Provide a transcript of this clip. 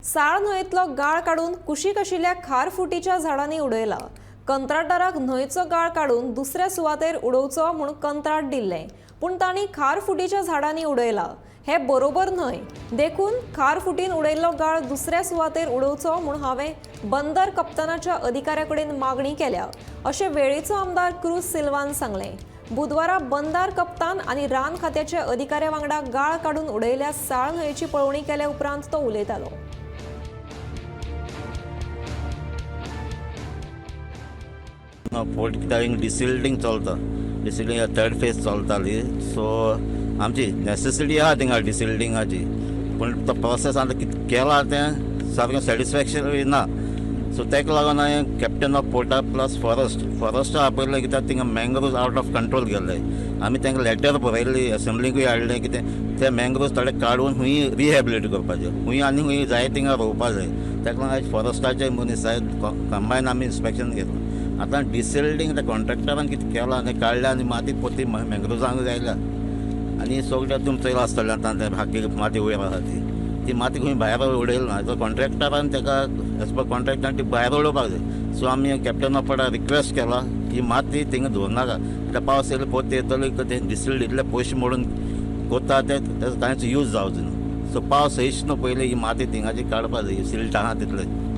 साळ न्हंयेंतलो गाळ काडून कुशीक आशिल्ल्या खारफुटीच्या झाडांनी उडयला. कंत्राटदाराक न्हंयचो गाळ काडून दुसऱ्या सुवातेर उडोवचो म्हूण कंत्राट दिल्लें, पूण तांणी खारफुटीच्या झाडांनी उडयला. हे बरोबर न्हय. देखून खारफुटीन उडयल्लो गाळ दुसऱ्या सुवातेर उडोवचो म्हूण हांवें बंदर कप्तानाच्या अधिकाऱ्या कडेन मागणी केल्या, अशें वेळेचो आमदार क्रूज सिल्वान सांगलें. बुधवारा बंदार कप्तान आनी रान खात्याच्या अधिकाऱ्या वांगडा गाळ काडून उडयल्या साळ न्हंयेची पळोवणी केल्या उपरांत तो उलयतालो. फोर्ट कित्याक डिसिल्टींग चलता, डिसिल्टींग थर्ड फेज चलताली. सो आमची नॅसेसिटी आहा थिंगा डिसिल्टिंगाची, पूण तो प्रोसेस आतां कितें केला तें सारकें सॅटिस्फॅक्शन ना. सो ताका लागून हांवें कॅप्टन ऑफ पोर्टा प्लस फॉरेस्ट, फॉरेस्टा आपयलें, कित्याक थिंगा मँग्रोव्स आवट ऑफ कंट्रोल गेल्ले. आमी तांकां लेटर बरयल्ली, असेंब्लीकूय हाडलें, कितें ते मँग्रोव्स थोडे काडून खूंय रिहेबिलिट करपाचे, खूंय आनी खूंय जाय थिंगा रोवपा जाय. ताका लागून आयज फॉरेस्टाचे मनीस कंबायन आमी इन्स्पेक्शन घेतलां. आतां डिसिल्टींग त्या कॉन्ट्रॅक्टरान कितें केलां तें काडलें आनी माती पोती मँग्रोव्सांक जायल्या. आनी सगळें तुमी चोयलां आसतलें, आतां तें हाकी माती वयर आसा ती, ती माती खंय भायर उडयली ना. तो कॉन्ट्रॅक्टरान ताका एज पर कॉन्ट्रॅक्टान ती भायर उडोवपाक जाय. सो आमी कॅप्टन ऑफ पोर्टा रिक्वेस्ट केला की माती थिंगा दवरनाका, कित्याक पावस येयलो पोती येतलो, तें डिसिल्ट इतले पयशे मोडून कोत्ता ते तेजो कांयच यूज जावचो ना. सो पावस येयच न्हू पयलीं ही माती थिंगाची काडपा जाय, सिल्ट आहा तितलें.